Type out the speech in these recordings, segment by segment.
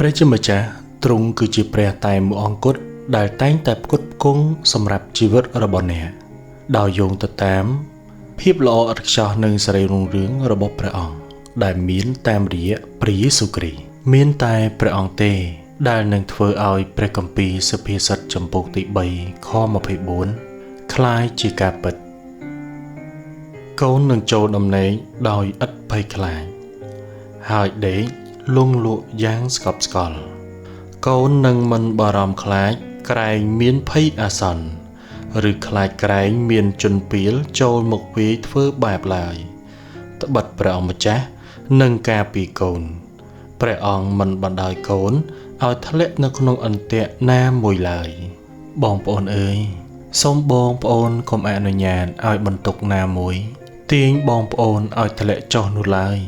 ព្រះជាម្ចាស់ទ្រង់គឺជាព្រះតែមួយអង្គគត់ដែលតែងតែផ្គត់ផ្គង់សម្រាប់ជីវិតរបស់អ្នកដោយយោងទៅតាមភាពល្អឥតខ្ចោះនិងសិរីរុងរឿងរបស់ព្រះអង្គដែលមានតាមរយៈព្រះយេស៊ូវគ្រីស្ទមានតែព្រះអង្គទេដែលនឹងធ្វើឲ្យព្រះគម្ពីរសុភាសិតចំពូកទី3ខ24ក្លាយជាការពិតកូននឹងចូលដំណេកដោយឥតភ័យខ្លាចហើយដេកលង់លក់យ៉ាងស្កប់ស្កល់កូននឹងមិនបារម្ភខ្លាចក្រែងមានភ័យអាសន្នឬខ្លាចក្រែងមានជនពាលចូលមកវាយធ្វើបាបឡើយត្បិតព្រះអង្គម្ចាស់នឹងការពីកូនព្រះអង្គមិនបណ្ដោយកូនឲ្យធ្លាក់នៅក្នុងអន្ទាក់ណាមួយឡើយបងប្អូនអើយសូមបងប្អូនកុំអនុញ្ញាតឲ្យបន្ទុកណាមួយទាញបងប្អូនឲ្យធ្លាក់ចុះនោះឡើយ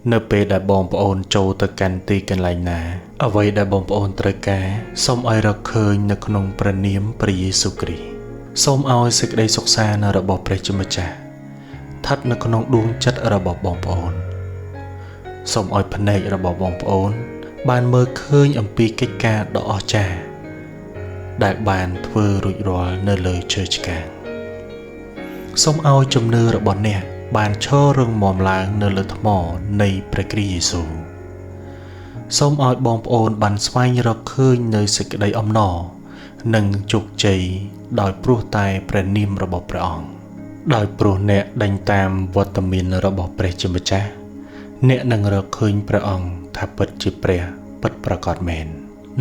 នៅពេលដែលបងប្អូនចូលទៅកាន់ទីកន្លែងណាអ្វីដែលបងប្អូនត្រូវការសូមឲ្យរកឃើញនៅក្នុងព្រះនាមព្រះយេស៊ូវគ្រីស្ទសូមឲ្យសេចក្តីសុខសាន្តរបស់ព្រះជាម្ចាស់ស្ថិតនៅក្នុងដួងចិត្តរបស់បងប្អូនសូមឲ្យភ្នែករបស់បងប្អូនបានមើលឃើញអំពីកិច្ចការដ៏អស្ចារ្យដែលបានធ្វើរួចរាល់នៅលើឈើឆ្កាងសូមឲ្យជំនឿរបស់អ្នកបានឈររឹងមាំឡើងនៅលើថ្មនៃព្រះគ្រីស្ទយេស៊ូវសូមឲ្យបងប្អូនបានស្វែងរកឃើញនៅសេចក្តីអំណរនិងជោគជ័យដោយព្រោះតែព្រះនាមរបស់ព្រះអង្គដោយព្រោះអ្នកដេញតាមវត្តមានរបស់ព្រះជាម្ចាស់អ្នកនឹងរកឃើញព្រះអង្គថាពិតជាព្រះពិតប្រាកដមែន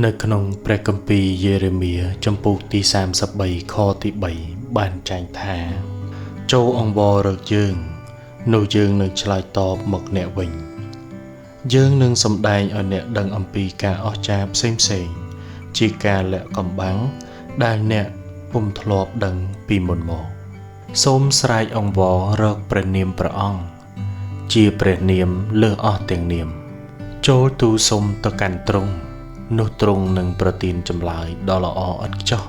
នៅក្នុងព្រះគម្ពីរយេរេមៀចំពូកទី33ខទី3បានចែងថាចូលអង្វររកយើងនោះយើងនឹងឆ្លើយតបមកអ្នកវិញយើងនឹងសម្ដែងឲ្យអ្នកដឹងអំពីការអស្ចារ្យផ្សេងៗជាការលាក់កំបាំងដែលអ្នកពុំធ្លាប់ដឹងពីមុនមកសូមស្រែកអង្វររកព្រះនាមព្រះអង្គជាព្រះនាមលើសអស់ទាំងនាមចូលទូលសុំទៅកាន់ទ្រង់នោះទ្រង់នឹងប្រទានចម្លើយដ៏ល្អឥតខ្ចោះ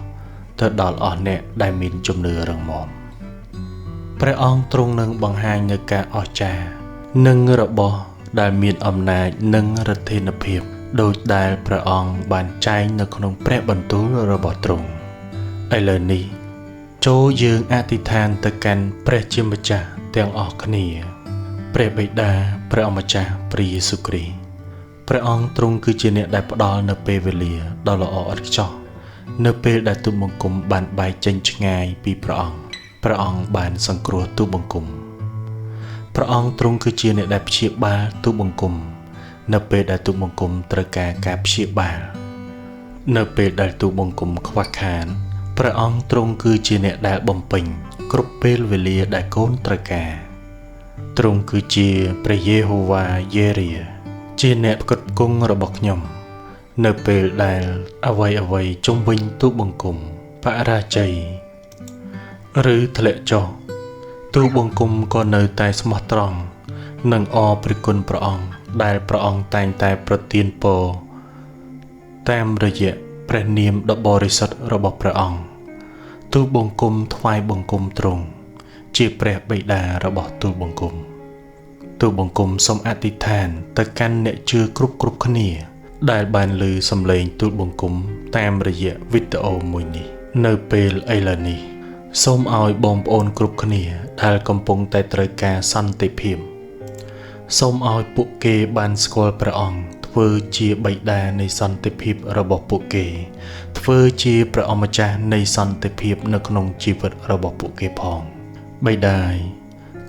ទៅដល់អស់អ្នកដែលមានជំនឿរឹងមាំព្រះអង្គទ្រង់នឹងបង្ហាញនូវការអស្ចារ្យនិងរបស់ដែលមានអំណាចនិងឫទ្ធានុភាពដូចដែលព្រះអង្គបានចែងនៅក្នុងព្រះបន្ទូលរបស់ទ្រង់ឥឡូវនេះចូលយើងអធិដ្ឋានទៅកាន់ព្រះជាម្ចាស់ទាំងអស់គ្នាព្រះបិតាព្រះអម្ចាស់ព្រះយេស៊ូវគ្រីស្ទព្រះអង្គទ្រង់គឺជាអ្នកដែលផ្ដល់នូវពេលវេលាដ៏ល្អឥតខ្ចោះនៅពេលដែលទូលបង្គំបានបែកចេញឆ្ងាយពីព្រះអង្គព្រះអង្គបានសង្គ្រោះទូលបង្គំព្រះអង្គទ្រង់គឺជាអ្នកដែលព្យាបាលទូលបង្គំនៅពេលដែលទូលបង្គំត្រូវការការព្យាបាលនៅពេលដែលទូលបង្គំខ្វះខានព្រះអង្គទ្រង់គឺជាអ្នកដែលបំពេញគ្រប់ពេលវេលាដែលកូនត្រូវការទ្រង់គឺជាព្រះយេហូវ៉ាយេរាជាអ្នកផ្គត់ផ្គង់របស់ខ្ញុំនៅពេលដែលអ្វីៗជុំវិញទូលបង្គំបរាជ័យឬធ្លាក់ចុះទូលបង្គំក៏នៅតែស្មោះត្រង់និងអរព្រះគុណព្រះអង្គដែលព្រះអង្គតែងតែប្រទានពរតាមរយៈព្រះនាមដ៏បរិសុទ្ធរបស់ព្រះអង្គទូលបង្គំថ្វាយបង្គំទ្រង់ជាព្រះបិតារបស់ទូលបង្គំទូលបង្គំសូមអធិដ្ឋានទៅកាន់អ្នកជឿគ្រប់គ្នាដែលបានឮសំឡេងទូលបង្គំតាមរយៈវីដេអូមួយនេះនៅពេលឥឡូវនេះសូមឲ្យបងប្អូនគ្រប់គ្នាដែលកំពុងតែត្រូវការសន្តិភាពសូមឲ្យពួកគេបានស្គាល់ព្រះអង្គធ្វើជាបិតានៃសន្តិភាពរបស់ពួកគេធ្វើជាព្រះអម្ចាស់នៃសន្តិភាពនៅក្នុងជីវិតរបស់ពួកគេផងបិតា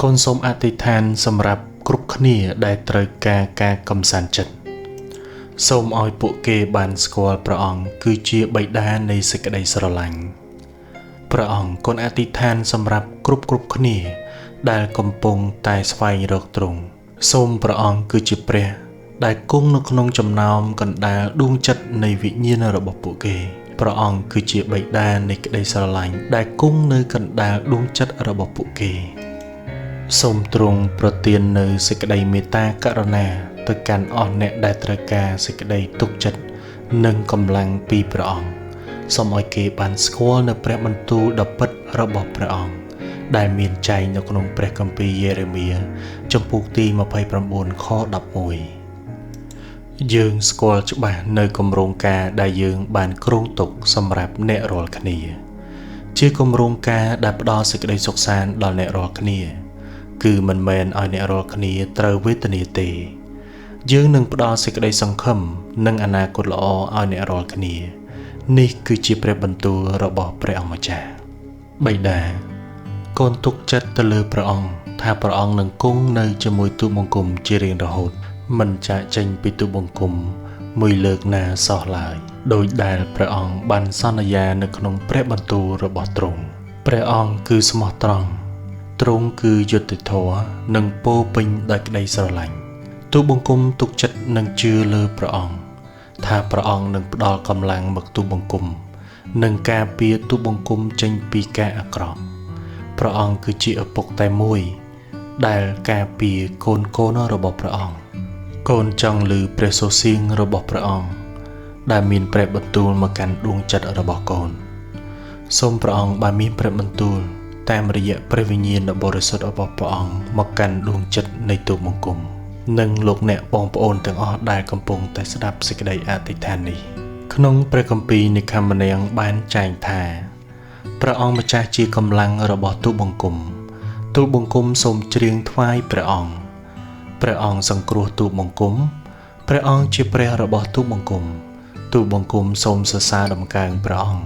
កូនសូមអធិដ្ឋានសម្រាប់គ្រប់គ្នាដែលត្រូវការការកំសាន្តចិត្តសូមឲ្យពួកគេបានស្គាល់ព្រះអង្គគឺជាបិតានៃសេចក្តីស្រឡាញ់ព្រះអង្គកូនអធិដ្ឋានសម្រាប់គ្រប់គ្នាដែលកំពុងតែស្វែងរកទ្រង់សូមព្រះអង្គគឺជាព្រះដែលគង់នៅក្នុងចំណោមកណ្ដាលដួងចិត្តនៃវិញ្ញាណរបស់ពួកគេព្រះអង្គគឺជាបិតានៃក្តីស្រឡាញ់ដែលគង់នៅកណ្ដាលដួងចិត្តរបស់ពួកគេសូមទ្រង់ប្រទាននៅសេចក្តីមេត្តាករុណាទៅកាន់អស់អ្នកដែលត្រូវការសេចក្តីទុកចិត្តនិងកម្លាំងពីព្រះអង្គសូមឲ្យគេបានស្គាល់នៅព្រះបន្ទូលដ៏ពិតរបស់ព្រះអង្គដែលមានចែងនៅក្នុងព្រះគម្ពីរយេរេមៀចំពូកទី29ខ11 យើងស្គាល់ច្បាស់នៅគម្រោងការដែលយើងបានគ្រោងទុកសម្រាប់អ្នករាល់គ្នាជាគម្រោងការដែលផ្ដល់សេចក្តីសុខសាន្តដល់អ្នករាល់គ្នាគឺមិនមែនឲ្យអ្នករាល់គ្នាត្រូវវេទនាទេយើងនឹងផ្ដល់សេចក្តីសង្ឃឹមនិងអនាគតល្អឲ្យអ្នករាល់គ្នានេះគឺជាព្រះបន្ទូលរបស់ព្រះអង្គម្ចាស់បិតាកូនទុកចិត្តទៅលើព្រះអង្គថាព្រះអង្គនឹងគង់នៅជាមួយទូលបង្គំជារៀងរហូតមិនចាកចេញពីទូលបង្គំមួយលើកណាសោះឡើយដោយដែលព្រះអង្គបានសន្យានៅក្នុងព្រះបន្ទូលរបស់ទ្រង់ព្រះអង្គគឺស្មោះត្រង់ទ្រង់គឺយុត្តិធម៌និងពោពេញដោយក្តីស្រឡាញ់ទូលបង្គំទុកចិត្តនិងជឿលើព្រះអង្គថាព្រះអង្គនឹងផ្ដល់កម្លាំងមកទូលបង្គំនិងការពារទូលបង្គំចេញពីការអាក្រក់ព្រះអង្គគឺជាឪពុកតែមួយដែលការពារកូនៗរបស់ព្រះអង្គកូនចង់ឮព្រះសូរសៀងរបស់ព្រះអង្គដែលមានព្រះបន្ទូលមកកាន់ដួងចិត្តរបស់កូនសូមព្រះអង្គបានមានព្រះបន្ទូលតាមរយៈព្រះវិញ្ញាណដ៏បរិសុទ្ធរបស់ព្រះអង្គមកកាន់ដួងចិត្តនៃទូលបង្គំនិងលោកអ្នកបងប្អូនទាំងអស់ដែលកំពុងតែស្ដាប់សេចក្តីអធិដ្ឋាននេះក្នុងព្រះគម្ពីរនិខមនាងបានចែងថាព្រះអង្គម្ចាស់ជាកម្លាំងរបស់ទូលបង្គំទូលបង្គំសូមច្រៀងថ្វាយព្រះអង្គព្រះអង្គសង្គ្រោះទូលបង្គំព្រះអង្គជាព្រះរបស់ទូលបង្គំទូលបង្គំសូមសរសើរដំកើងព្រះអង្គ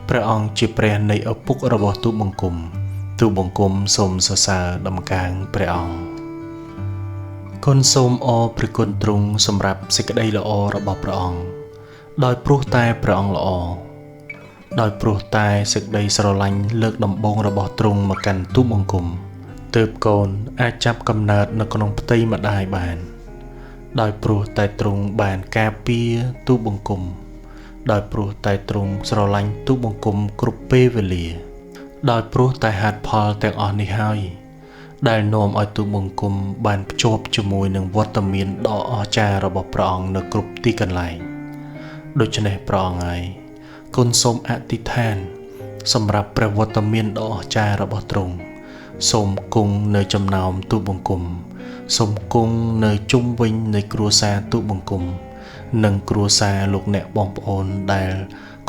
ព្រះអង្គជាព្រះនៃឪពុករបស់ទូលបង្គំទូលបង្គំសូមសរសើរដំកើងព្រះអង្គកូនសូមអរព្រះគុណទ្រង់សម្រាប់សេចក្តីល្អរបស់ព្រះអង្គដោយព្រោះតែព្រះអង្គល្អដោយព្រោះតែសេចក្តីស្រឡាញ់លើកដំបូងរបស់ទ្រង់មកកាន់ទូលបង្គំទើបកូនអាចចាប់កំណើតនៅក្នុងផ្ទៃម្ដាយបានដោយព្រោះតែទ្រង់បានការពារទូលបង្គំដោយព្រោះតែទ្រង់ស្រឡាញ់ទូលបង្គំគ្រប់ពេលវេលាដោយព្រោះតែហេតុផលទាំងអស់នេះហើយដែលនាំឲ្យទូលបង្គំបានភ្ជាប់ជាមួយនឹងវត្តមានដ៏អស្ចារ្យរបស់ព្រះអង្គនៅគ្រប់ទីកន្លែងដូច្នេះព្រះអង្គហើយកូនសូមអធិដ្ឋានសម្រាប់ព្រះវត្តមានដ៏អស្ចារ្យរបស់ទ្រង់សូមគង់នៅចំណោមទូលបង្គំសូមគង់នៅជុំវិញនៃគ្រួសារទូលបង្គំនិងគ្រួសារលោកអ្នកបងប្អូនដែល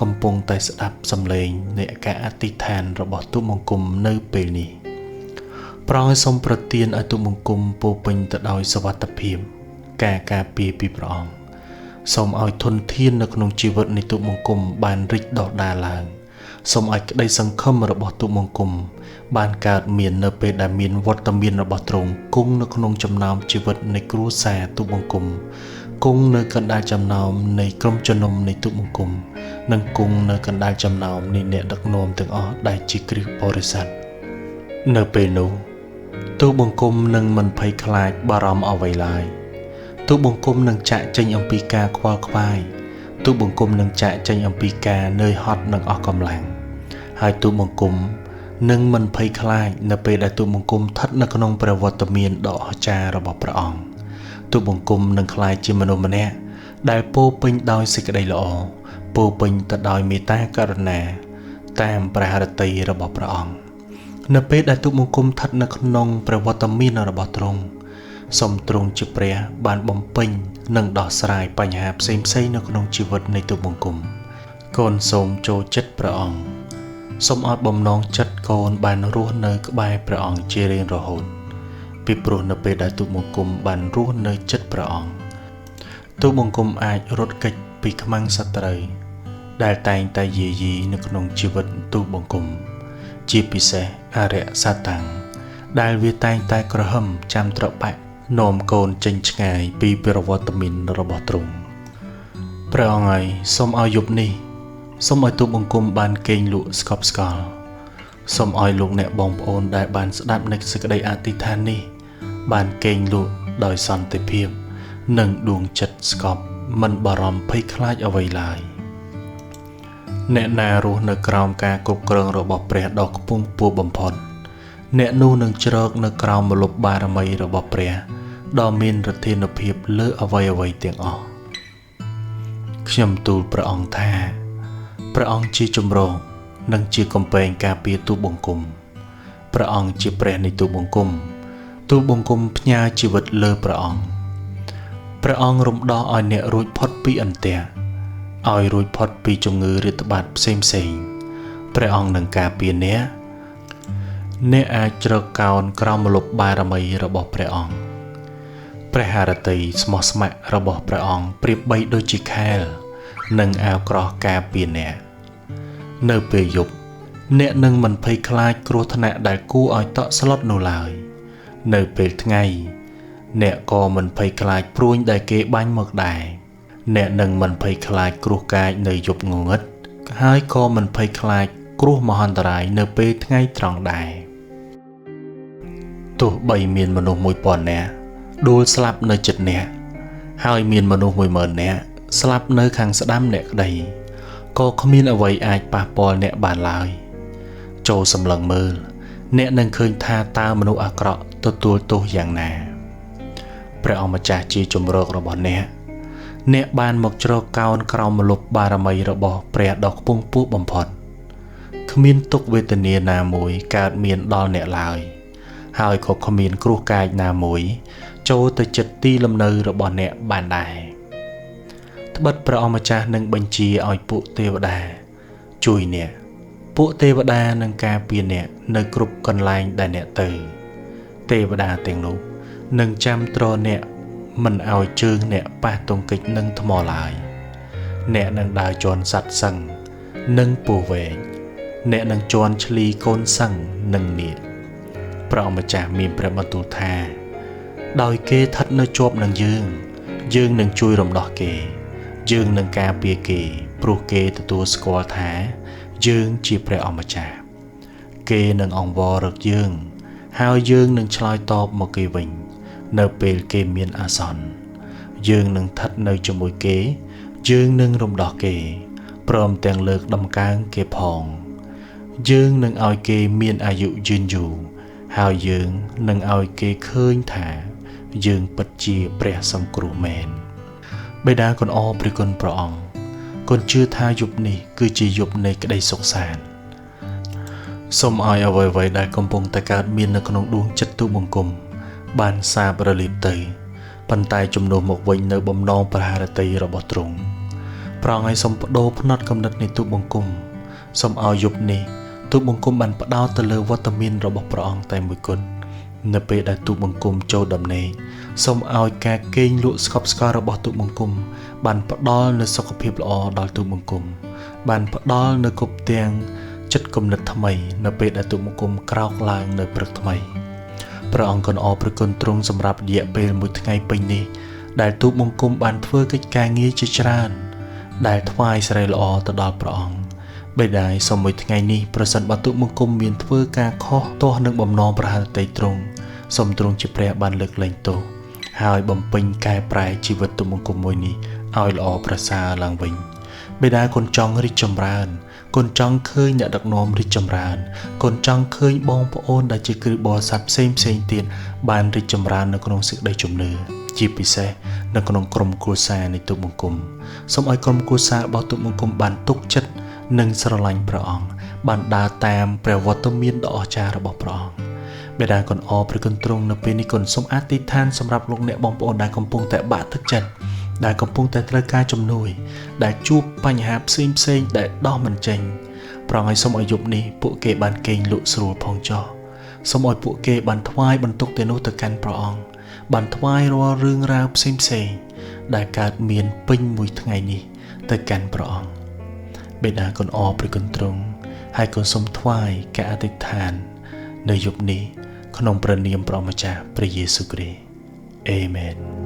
កំពុងតែស្ដាប់សំឡេងនៃការអធិដ្ឋានរបស់ទូលបង្គំនៅពេលនេះព្រះអង្គសូមប្រទានឲ្យទូលបង្គំពោពេញទៅដោយសុវត្ថិភាពការការពារពីព្រះអង្គសូមឲ្យធនធាននៅក្នុងជីវិតនៃទូលបង្គំបានរីកដុះដាលឡើងសូមឲ្យក្តីសង្ឃឹមរបស់ទូលបង្គំបានកើតមាននៅពេលដែលមានវត្តមានរបស់ទ្រង់គង់នៅក្នុងចំណោមជីវិតនៃគ្រួសារទូលបង្គំគង់នៅកណ្ដាលចំណោមនៃក្រុមជំនុំនៃទូលបង្គំនិងគង់នៅកណ្ដាលចំណោមនៃអ្នកដឹកនាំទាំងអស់ដែលជាគ្រិស្តបរិស័ទនៅពេលនោះទូលបង្គំនឹងមិនភ័យខ្លាចបារម្ភអ្វីឡើយទូលបង្គំនឹងចាកចេញអំពីការខ្វល់ខ្វាយទូលបង្គំនឹងចាកចេញអំពីការនឿយហត់និងអស់កម្លាំងហើយទូលបង្គំនឹងមិនភ័យខ្លាចនៅពេលដែលទូលបង្គំស្ថិតនៅក្នុងព្រះវត្តមានដ៏អស្ចារ្យរបស់ព្រះអង្គទូលបង្គំនឹងក្លាយជាមនុស្សម្នាក់ដែលពោពេញដោយសេចក្តីល្អពោពេញទៅដោយមេត្តាករុណាតាមព្រះハរតីរបស់ព្រះអង្គនៅពេលដែលទូលបង្គំស្ថិតនៅក្នុងព្រះវត្តមានរបស់ទ្រង់សូមទ្រង់ជាព្រះបានបំពេញនិងដោះស្រាយបញ្ហាផ្សេងៗនៅក្នុងជីវិតនៃទូលបង្គំកូនសូមចូលចិត្តព្រះអង្គសូមឲ្យបំណងចិត្តកូនបានរស់នៅក្បែរព្រះអង្គជារៀងរហូតពីព្រោះនៅពេលដែលទូលបង្គំបានរស់នៅចិត្តព្រះអង្គទូលបង្គំអាចរត់គេចពីខ្មាំងសត្រូវដែលតែងតែយាយីនៅក្នុងជីវិតទូលបង្គំជាពិសេសអរិយសាតាំងដែលវាតែងតែក្រហឹមចាំត្របាក់នាំកូនចេញឆ្ងាយពីព្រះវត្តមានរបស់ទ្រង់ព្រះអង្គហើយសូមឲ្យយប់នេះសូមឲ្យទូលបង្គំបានគេងលក់ស្កប់ស្កល់សូមឲ្យលោកអ្នកបងប្អូនដែលបានស្ដាប់នៃសេចក្តីអធិដ្ឋាននេះបានគេងលក់ដោយសន្តិភាពនិងដួងចិត្តស្កប់មិនបារម្ភភ័យខ្លាចអ្វីឡើយអ្នកណារស់នៅក្រោមការគ្រប់គ្រងរបស់ព្រះដ៏ខ្ពង់ខ្ពស់បំផុតអ្នកនោះនឹងជ្រកនៅក្រោមម្លប់បារមីរបស់ព្រះដ៏មានឫទ្ធានុភាពលើអ្វីៗទាំងអស់ខ្ញុំទូលព្រះអង្គថាព្រះអង្គជាជំរកនិងជាកំពែងការពារទូលបង្គំព្រះអង្គជាព្រះនៃទូលបង្គំទូលបង្គំផ្ញើជីវិតលើព្រះអង្គ ព្រះអង្គរំដោះឲ្យអ្នករួចផុតពីអន្ទាក់ឲ្យរួចផុតពីជំងឺរាតត្បាតផ្សេងៗព្រះអង្គនឹងការពារអ្នកអ្នកអាចជ្រកកោនក្រោមម្លប់បារមីរបស់ព្រះអង្គព្រះハរតីស្មោះស្ម័គ្ររបស់ព្រះអង្គប្រៀបបីដូចជាខែលនិងអាវក្រោះការពារអ្នកនៅពេលយប់អ្នកនឹងមិនភ័យខ្លាចគ្រោះថ្នាក់ដែលគួរឲ្យតក់ស្លុតនោះឡើយនៅពេលថ្ងៃអ្នកក៏មិនភ័យខ្លាចព្រួញដែលគេបាញ់មកដែរអ្នកនឹងមិនភ័យខ្លាចគ្រោះកាចនៅយប់ងងឹតហើយក៏មិនភ័យខ្លាចគ្រោះមហន្តរាយនៅពេលថ្ងៃត្រង់ដែរទោះបីមានមនុស្ស1000នាក់ដួលស្លាប់នៅជិតអ្នកហើយមានមនុស្ស10000នាក់ស្លាប់នៅខាងស្ដាំអ្នកក្តីក៏គ្មានអ្វីអាចប៉ះពាល់អ្នកបានឡើយចូលសម្លឹងមើលអ្នកនឹងឃើញថាតើមនុស្សអាក្រក់ទទួលទោសយ៉ាងណាព្រះអង្គម្ចាស់ជាជំរករបស់អ្នកអ្នកបានមកជ្រកកោនក្រោមម្លប់បារមីរបស់ព្រះដ៏ខ្ពង់ខ្ពស់បំផុតគ្មានទុក្ខវេទនាណាមួយកើតមានដល់អ្នកឡើយហើយក៏គ្មានគ្រោះកាចណាមួយចូលទៅជិតទីលំនៅរបស់អ្នកបានដែរត្បិតព្រះអង្គម្ចាស់នឹងបញ្ជាឲ្យពួកទេវតាជួយអ្នកពួកទេវតានឹងការពារអ្នកនៅគ្រប់កន្លែងដែលអ្នកទៅទេវតាទាំងនោះនឹងចាំទ្រអ្នកមិនឲ្យជើងអ្នកប៉ះទង្គិចនឹងថ្មឡើយអ្នកនឹងដើរជាន់សត្វសឹងនិងពស់វែកអ្នកនឹងជាន់ឈ្លីកូនសឹងនិងនាគព្រះអង្គម្ចាស់មានព្រះបន្ទូលថាដោយគេស្ថិតនៅជាប់នឹងយើងយើងនឹងជួយរំដោះគេយើងនឹងការពារគេព្រោះគេទទួលស្គាល់ថាយើងជាព្រះអង្គម្ចាស់គេនឹងអង្វររកយើងហើយយើងនឹងឆ្លើយតបមកគេវិញនៅពេលគេមានអាសន្នយើងនឹងស្ថិតនៅជាមួយគេយើងនឹងរំដោះគេព្រមទាំងលើកដំកើងគេផងយើងនឹងឲ្យគេមានអាយុយឺនយូរហើយយើងនឹងឲ្យគេឃើញថាយើងពិតជាព្រះសង្គ្រោះមែនបិតាគុណអរព្រះគុណព្រះអង្គគុណជឿថាយប់នេះគឺជាយប់នៃក្តីសុខសាន្តសូមឲ្យអ្វីៗដែលកំពុងតែកើតមាននៅក្នុងដួងចិត្តទូបង្គំបានសាបរលាបទៅប៉ុន្តែជំនួសមកវិញនៅបំណងព្រះハរតីរបស់ទ្រង់ប្រងឲ្យសូមបដូរផ្នត់គំនិតនៃទូបង្គំសូមឲ្យយប់នេះទូបង្គំបានផ្ដោតទៅលើវត្តមានរបស់ព្រះអង្គតែមួយគត់នៅពេលដែលទូបង្គំចូលដំណេកសូមឲ្យការគេងលក់ស្កប់ស្កល់របស់ទូបង្គំបានផ្ដល់នូវសុខភាពល្អដល់ទូបង្គំបានផ្ដល់នូវគ្រប់ទាំងចិត្តគំនិតថ្មីនៅពេលដែលទូបង្គំក្រោកឡើងនៅព្រឹកថ្មីព្រះអង្គគុណអរព្រះគុណទ្រង់សម្រាប់រយៈពេលមួយថ្ងៃពេញនេះដែលទូបង្គំបានធ្វើកិច្ចការងារជាច្រើនដែលថ្វាយសិរីល្អទៅដល់ព្រះអង្គបិតាសូមមួយថ្ងៃនេះប្រសិនបើទូបង្គំមានធ្វើការខុសទាស់នឹងបំណងព្រះハរតីទ្រង់សូមទ្រង់ជាព្រះបានលើកលែងទោសហើយបំពេញកែប្រែជីវិតទូបង្គំមួយនេះឲ្យល្អប្រសើរឡើងវិញបិតាគុណចង់រីកចម្រើនគុណចង់ឃើញអ្នកដឹកនាំរីកចម្រើនគុណចង់ឃើញបងប្អូនដែលជាគ្រីស្ទបរិស័ទផ្សេងទៀតបានរីកចម្រើននៅក្នុងសេចក្តីជំនឿជាពិសេសនៅក្នុងក្រុមគ្រួសារនៃទូបង្គំសូមឲ្យក្រុមគ្រួសាររបស់ទូបង្គំបានទុកចិត្តនិងស្រឡាញ់ព្រះអង្គបានដើរតាមព្រះវត្តមានដ៏អស្ចារ្យរបស់ព្រះអង្គបិតាគុណអរព្រះគុណទ្រង់នៅពេលនេះគុណសូមអធិដ្ឋានសម្រាប់លោកអ្នកបងប្អូនដែលកំពុងតែបាក់ទឹកចិត្តដែលកំពុងតែត្រូវការជំនួយដែលជួបបញ្ហាផ្សេងៗដែលដោះមិនចេញប្រងឲ្យសូមឲ្យយប់នេះពួកគេបានគេងលក់ស្រួលផងចុះសូមឲ្យពួកគេបានថ្វាយបន្ទុកទាំងនោះទៅកាន់ព្រះអង្គបានថ្វាយរាល់រឿងរ៉ាវផ្សេងៗដែលកើតមានពេញមួយថ្ងៃនេះទៅកាន់ព្រះអង្គបិតាគុណអរព្រះគុណទ្រង់ហើយក៏សូមថ្វាយការអធិដ្ឋាននៅយប់នេះក្នុងព្រះនាមព្រះម្ចាស់ព្រះយេស៊ូវគ្រីស្ទអេមែន។